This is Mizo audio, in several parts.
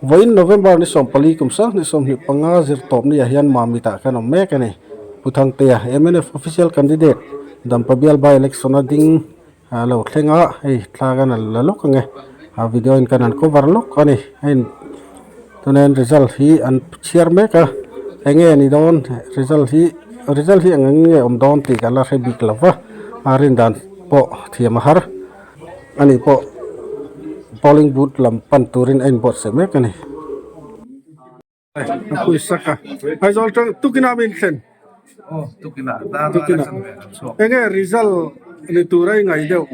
Vawiin November ni 14 kum 2025 zir tawp ni ah hian Mamit ah kan awm mek a ni. Pu Thangtea, mnf official candidate, Dampa bial by election a ding a lo thleng a, hei thla kan han la lawk ange, a video in kan han cover lawk a ni. Hei tunah hian result hi an chhiar mek a, enge ni dawn result hi result hi eng ang nge awm dawn tih ka la hre bik lo va, a rin dan pawh thiam a har. Ani pawh polling booth lam pan turin a inbuatsaih mek a ni. A pawisa ka Aizawl tang tukinah min thlen. Aw tukinah dar Tukinah. Enge result ni tur a i ngaih deuh?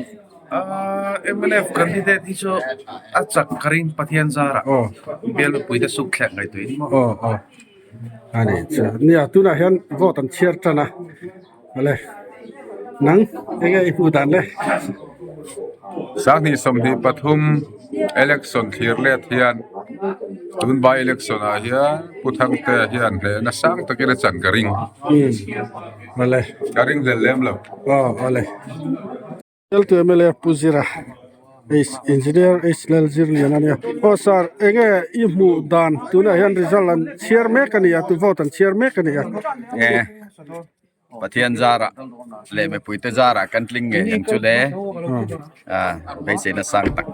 Ah mnf candidate hi chu a chak ka ring Pathian zarah. Aw. Bial mipui te suk thlek ngaih tuin maw. Aw aw. Ani chu nia tunah hian vote an chhiar tan a. Awle nang enge i hmuh dan le? 2023 election thlir let hian tun by election ah hian Pu Thangtea hian hlehna sang takin a chan ka ring. Awle. Ka ring hlel lem lo. Aw awle. Bialtu mla Pu Zira H Engineer H Lalzirlian a nia. Aw sir enge i hmuh dan tunah hian result an chhiar mek a ni a tu vote an chhiar mek a ni a. Nge Pathian zarah leh mipuite zarah kan tling ngei ang chu le ah beiseina sang tak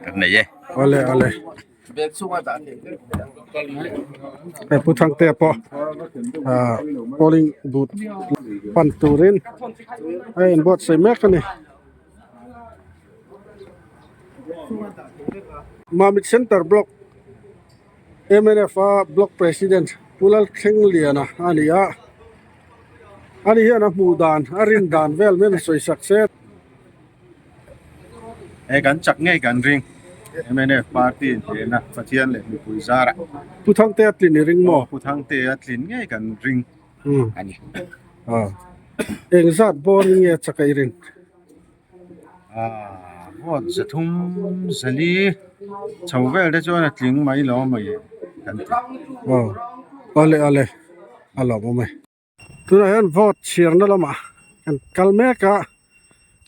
kan nei e. Awle awle. Hei Pu Thangtea pawh ah polling booth pan turin a inbuatsaih mek a ni. Mamit Center Block mnf a Block President Pu Lalthlengliana a ni a, ani hian a hmuh dan a rin dan vel min sawi sak se. He kan chak ngei kan ring mnf party in hlehna Pathian leh mipui zarah. Pu Thangtea tlin i ring maw? Pu Thangtea tlin ngei kan ring a ni. Eng zat bawr in nge chak a i ring? Vote 300 400 chho vel te chuan a tling mai lo mai kan ti. Awle awle a lawmawm e. Tunah hian vote chhiarna lamah kan kal mek a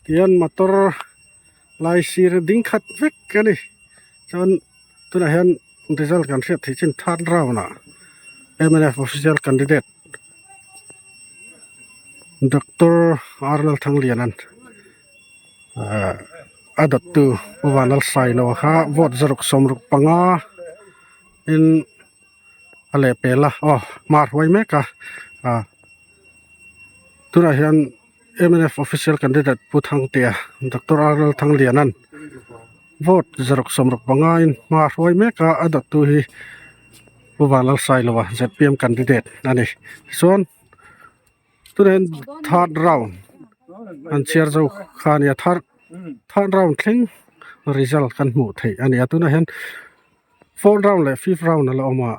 tihian motor lai sir ding khat vek a ni chuan tunah hian result kan hriat theih chin third round ah mnf official candidate doctor R Lalthangliana'n ahh a dawttu Pu Vanlalsailo kha vote 665 in. a lehpel a aw hma a hruai mek a ah tunah hian mnf official candidate Pu Thangtea Doctor R Lalthangliana'n vote 665 in hma a hruai mek a a dawttu hi Pu Vanlalsailoa zpm candidate a ni tichuan tunah hian third round an chhiar zo kha a ni a third third round thleng result kan hmuh theih a ni a tunah hian. Fourth round leh fifth round a la awm a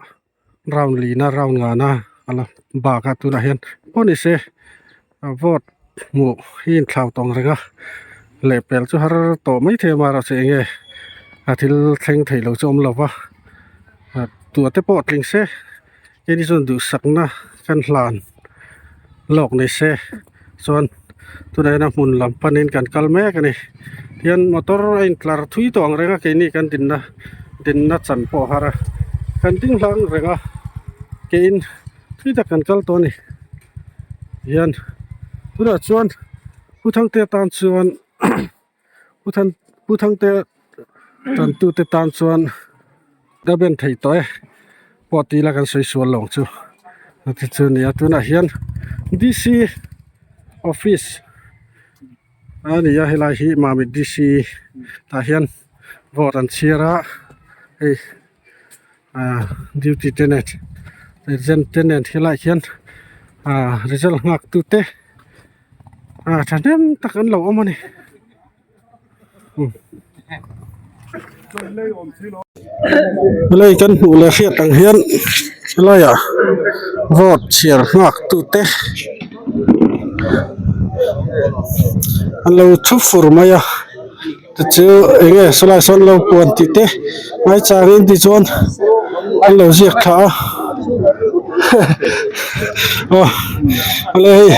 round lina round ngana a la bak a tunah hian pawh ni se vote hmuh hi inthlau tawng reng a lehpel chu har tawh maithei a amaherawhchu eng nge a thil thleng theih loh chu a awm lo va tua te pawh tling se keini chuan duhsakna kan hlan lawk ni se chuan tunah hian a hmun lam panin kan kal mek a ni tihian motor a intlar thui tawh ang reng a keini kan dinna dinna chan pawh a har a kan ding hlang reng a keiin thui tak kan kal tawh a ni tihian tunah chuan Pu Thangtea tan chuan Pu Than Pu Thangtea tantute tan chuan ka ben thei tawh e pawh tih ila kan sawi sual lo ang chu ti chu a ni a tunah hian D C office a ni a helai hi Mamit D C tah hian vote an chhiar a hei ah duty te nen agent te nen helaiah hian ah result nghak tute. Ah thahnem tak an lo awm a ni helai kan hmuh leh hriat ang hian helaiah vote chhiar nghak tute an lo thu fur mai a tichu eng nge sawlai sawn lo puan tih te ngaichangin tichuan an lo ziak thla a aw awle hei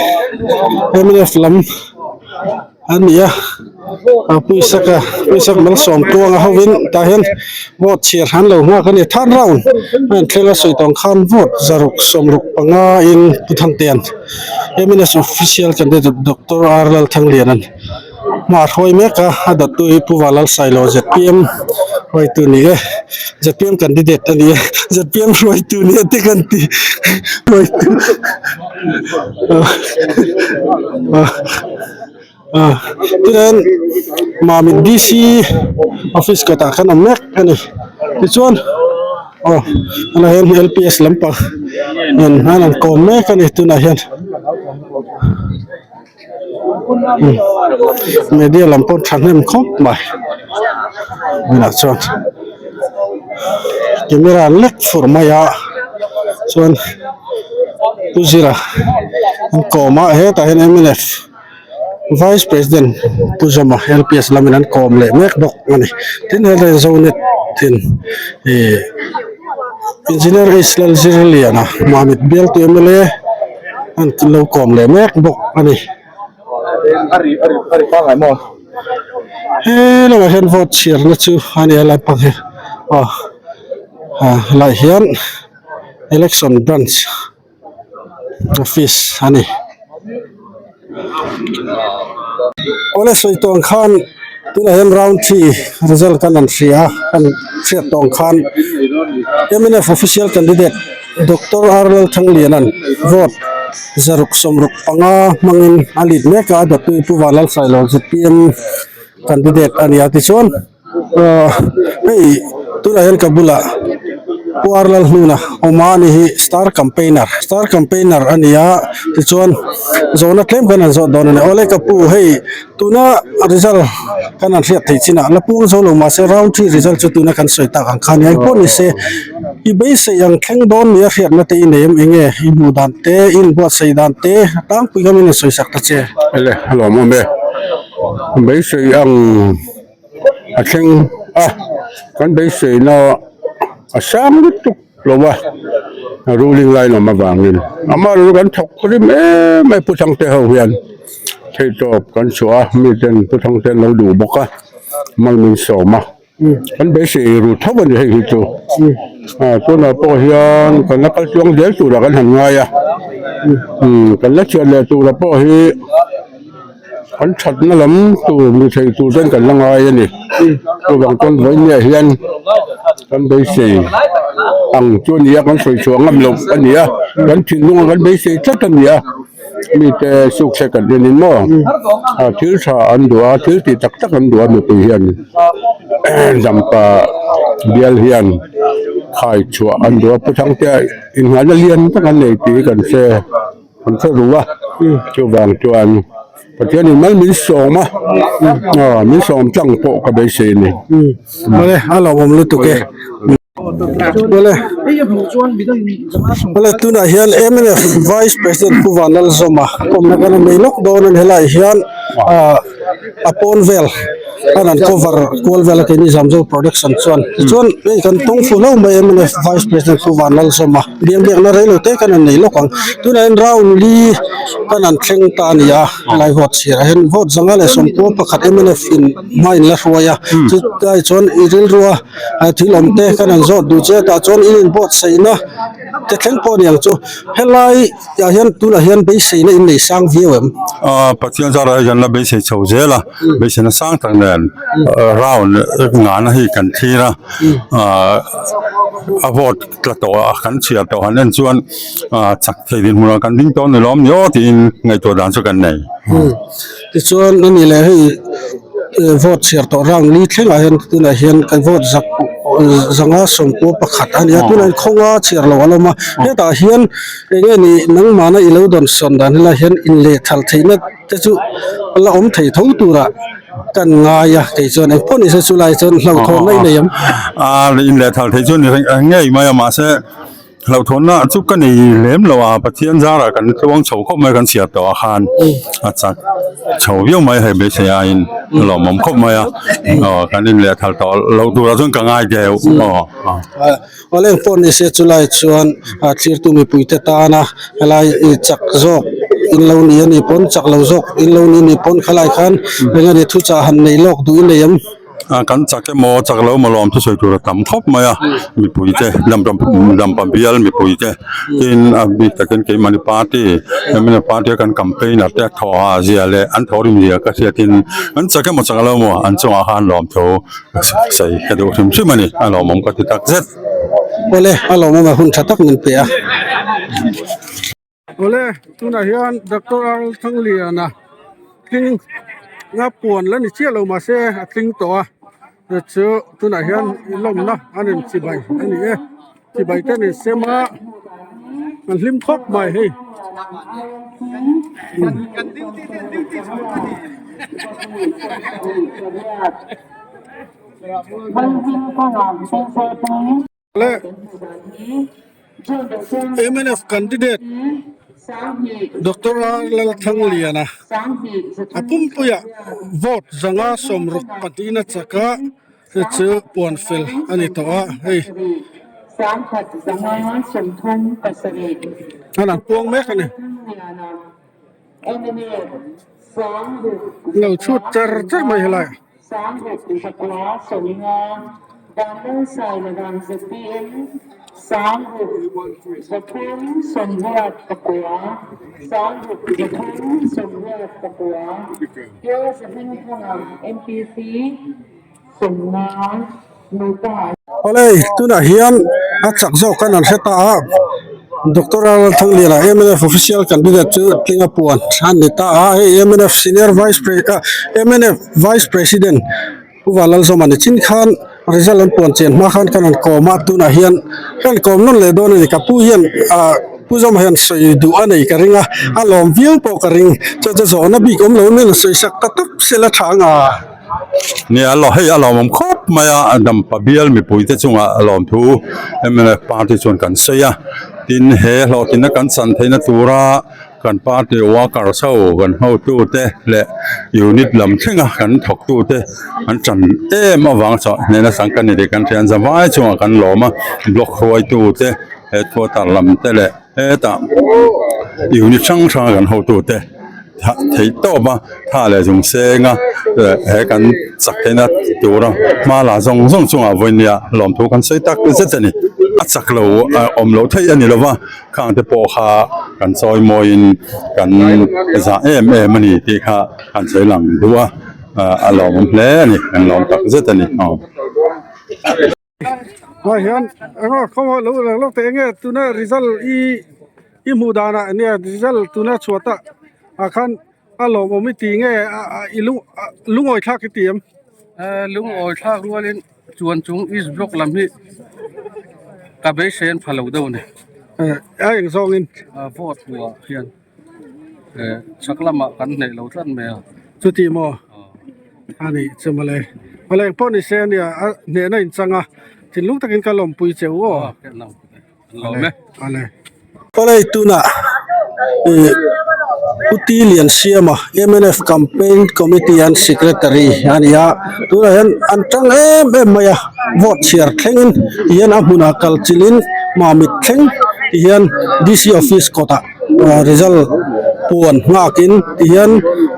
mnf lam an ni a. A puisaka puisak malsawm tuanga hovin tah hian vote chhiar han lo nghak a ni third round a inthleng a sawi tawng khan vote zaruk sawmruk panga in Pu Thangtea'n M_N_S official candidate Doctor R Lalthangliana'n hma a hruai mek a a dawttu hi Pu Vanlalsailo Z_P_M hruaitu ni e Z_P_M candidate a ni e Z_P_M hruaitu ni e te kan ti hruaitu Tichuan Mamit D_C office kawtah khan awm mek a ni tichuan aw tunah hian L_P_S lampang nen hian an kawm mek a ni tunah hian media lam pawh thahnem khawp mai tunah chuan camera an lek fur mai a chuan Pu Zira an kawm a hetah hian M_N_F. Vice President Pu Zama LPS lamin an kawm leh mek bawk a ni. Tin helai Zonet in ih Engineer H Lalzirliana Mamit bialtu mla an lo kawm leh mek bawk a ni. He lamah hian vote chhiarna chu a ni a lampang hi aw helaiah hian Election Branch. Office a ni. Awle sawi tawng khan tunah hian round 3 result kan han hria a kan hriat tawng khan mnf official candidate Doctor R Lalthangliana'n vote zaruk sawmruk panga hmangin a lead mek a dawttu Pu Vanlalsailo zpm candidate a ni a tichuan. Aw hei tunah hian ka bulah Puar Lalhnuna awm a ni hi star campaigner star campaigner a ni a tichuan zawhna tlem khan an zawh dawn a ni awle ka pu hei tuna result kan han hriat theih chinah la pung zo lo mahse round 3 result chu tuna kan sawi tak ang kha nia engpawh ni se i beisei ang thleng dawn nia hriatna te i nei em eng nge i hmuh dan te i inbuatsaih dan te tlangpui kha min rawn sawi sak ta che. Awle a lawmawm e beisei ang. A thleng a kan beiseina a sang lutuk lo a ruling line awm avangin amaherawhchu kan thawk rim em em Pu Thangte ho hian theihtawp kan chhuah a miten Pu Thangte an lo duh bawk a mal min sawm a kan beisei ru tho a ni hei hi chu tunah pawh hian kan la kal tluang zel turah kan han ngai a kan la chhiat leh turah pawh hi. Kan thatna lam tur ni thei tur chuan kan la ngai a ni. Chuvang chuan vawinia hian kan beisei ang chu a ni a, kan sawi chhuah ngam loh a ni a, kan thinlunga kan beisei tlat a ni a, mite sukchhe kan en in maw thil tha an duh a, thil tih tak tak an duh a mipui hian Dampa bial hian khai chhuah an duh a, Pu Thangtea inngahna lian tak an nei tih hi kan hre. Kan hre ru a, chuvang chuan Pathianin mal min sawm a, min sawm tlang pawh ka beisei a ni. Awle, a lawmawm lutuk e. Awle, awle tunah hian mnf Vice President Pu Vanlalzawma awmna kan nei lawk dawn a ni. Helaiah hian a pawn vel an an cover kual vel a keini Zamzo production chuan tichuan hei kan tawng fu hlauh mai mnf vice president chu Vanlalzawma biangbiakna rei lo te kan han nei lawk ang tunah hian round li kan han thleng ta a ni a helai vote chhiarah hian vote zanga leh sawmkua pakhat mnf in hma in la hruai a chutlai chuan i rilrua thil awm te kan han zawt duh che tah chuan in inbuatsaihna te thleng pawh a ni ang chu helai. Tah hian tunah hian beiseina in nei sang viau em? Aaa Pathian zarah hi kan la beisei chho zel a, beiseina sang tak nen round ngana hi kan thlir a, aaa a vote tla tawh a kan chhiar tawh han en chuan aaa chak thei dinhmunah kan ding tawh ni lawm ni aw tiin ngaihtuah dan chu kan nei. Tichuan a ni leh hei vote chhiar tawh round li thlengah hian tunah hian kan vote zak zanga sawmkua pakhat a ni a tunah hian khawnga chhiar loh a la awm a hetah hian eng nge ni nangmahna i lo dawn sawn dan helaiah hian inlehthal theihna te chu a la awm thei tho turah kan ngai a kei chuan engpawh ni se chulai chuan hlauhthawnna i nei ang. A inlehthal theih chu a ni ngei mai a mahse Hlauhthawnna chu ka nei lem lo a, Pathian zarah kan tluang chho khawp mai kan chhiar tawh ah khan a chak chho viau mai hei beisei aiin a lawmawm khawp mai a, aw kan inlehthal tawh loh turah chuan ka ngai deuh aw. Awle engpawh ni se chulai chuan thlirtu mipuite tana helai chak zawk. in lo ni a nih pawn chak lo zawk in lo ni a nih pawn khalai khan eng a ni thuchah han nei lawk duh i nei em. Kan chak emaw chak lo emaw lawm thusawi tur a tam khawp mai a mipui te Dampa bial mipui te tin a bik takin keimahni party mnf party a kan campaigner te a thawh a zia leh an thawhrim zia ka hriatin an chak emaw chak lo emaw an chungah khan lawmthu sawi ka duh hrim hrim a ni a lawmawm ka ti tak zet. Awle a lawmawm a hun tha tak min pe a. Awle tunah hian Doctor Arnold Thangliana tling a puan la ni chiah lo mahse a tling tawh a chu chu tunah hian lawmna an in chibai a ni e chibai te an insem a an hlim khawp mai hei. Leh mnf candidate Doctor Lalthangliana a pumpuiah vote zanga sawmruk pahnihin a chak a hei chu puan fel a ni tawh a hei an an puang mek a ni lo chhut char char mai helai. 6,000 Vanlalsailova zpm 6,389 6,389 Keo Zahmingthanga MPC 50 Nupa. Awle tunah hian a chak zawk kan an hre ta a Doctor Lalthangliana mnf official candidate chu tlinga puan a ni ta a hei mnf senior vice pre ah mnf vice president Pu Vanlalzawma ni chin khan result an puan chian hma khan kan han kawm a tunah hian kan kawm nawn leh dawn a ni ka pu hian ah Pu Zawma hian sawi duh a nei ka ring a a lawm viau pawh ka ring chu chu zawhna bik awm lo nen a sawi sak ta tawp sela tha anga. Nia a hei a lawmawm khawp mai a Dampa bial mipuite chungah lawmthu mnf party chuan kan sawi a tin he hlawhtlinna kan chan theihna tura Kan party workers ho kan hotute leh unit lam thlenga kan thawktute an tan em avang chuan hnehna sang ka ni tih kan hria an zavai chungah kan lawm a block hruaitute headquarter lam te leh hetah unit hrang hrang a kan hotute theih tawp a tha leh zung seng a he kan chak theihna tura hma la zawng zawng chungah vawinia lawmthu kan sawi tak zet a ni a chak lo awm loh theih a ni lova. Khang te pawh kha kan chawi mawiin kan zah em em a ni tih kha kan sawi lang duh a, a lawmawm hle a ni, kan lawm tak zet a ni. Hmai hian eng khaw lo lang lawk teh enge tuna result i i hmuh danah nia result tuna chhuah tak ah khan a lawmawm i ti nge i lung lungawi thlak i ti em? Lungawi thlak rualin Chuan chung East Block lam hi ka beisei an pha lo deuh a ni. A eng zawngin? Vote hmuhah hian chhak lamah kan hneih lo tlat mai a. Chuti maw? A nih chu mawle. Mawle eng pawh ni se ania a hnehna inchang a thinlung takin ka lawmpui che u aw. Lawm e. Ale. Awle tunah ih Pu T Liansiama mnf campaign committee an secretary a ni a tunah hian an tang em em mai a vote chhiar thlengin ti hian a hmunah kal chilhin mamit thleng ti hian D_C office kawtah result puan nghakin ti hian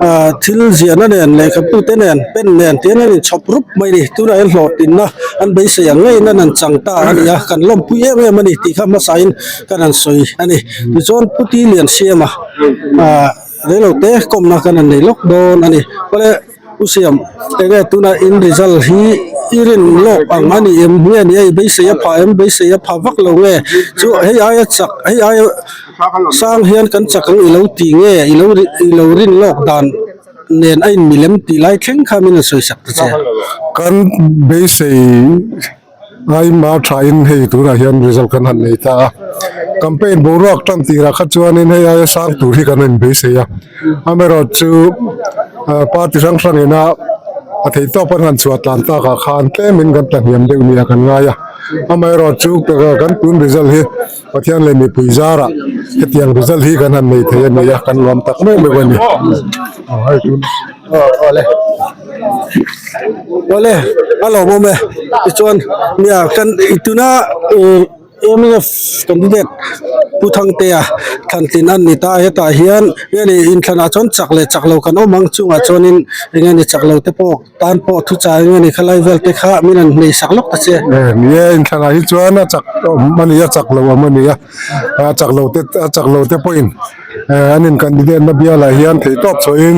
ah thil ziahna nen lehkhabu te nen pen nen ti hian an inchhawp rup mai a ni tunah hian hlawhtlinna an beisei ang ngeiin an han chang ta a ni a kan lawmpui em em a ni tih kha hmasain kan han sawi a ni tichuan Pu T Liansiama ah reilote kawmna kan han nei lawk dawn a ni awle U Siam enge tunah in result hi i rin lawk ang a ni em nge ni a i beisei a phah em beisei a phah vak lo nge chu hei aia chak hei aia sang hian kan chak ang i lo ti nge i lo i lo rin lawk dan nen a inmilem tih lai thleng kha min rawn sawi sak ta che. Kan beisei Aima thain hei tunah hian result kan han nei ta a, campaign boruak tan tirah kha chuanin hei aia sang tur hi kan rawn beisei a, amaherawhchu party hrang hrang ina a theih tawp an han chhuah tlan takah khan tlemin kan tla hniam deuh nia kan ngai a, amaherawhchu kan tun result hi Pathian leh mipui zarah hetiang result hi kan han nei thei a ni a, kan lawm tak meuh meuh a ni. Awle awle a lawmawm e tichuan nia kan tuna mnf candidate pu. Pu Thangtea thlantlin a ni ta a hetah hian nge ni inthlanah chuan chak leh chak lo kan awm ang chungah chuanin eng nge ni chak lo te pawh tan pawh thu chai nge ni khalai vel te kha min han hmei sak lawk ta che. Ni e inthlanah hi chuan a chak awm a ni a chak lo awm a ni a a chak lo te a chak lo te pawhin an in candidate na bialah hian theihtawp chhuahin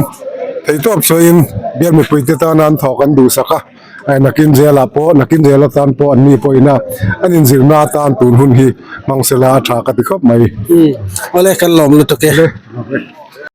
theihtawp chhuahin bial mipui te tana an thawk an duhsak a. Nakin zelah pawh nakin zel atan pawh an ni pawhin a an inzirna atan tun hun hi hmang sela a tha ka ti khawp mai. Awle kan lawm lutuk e.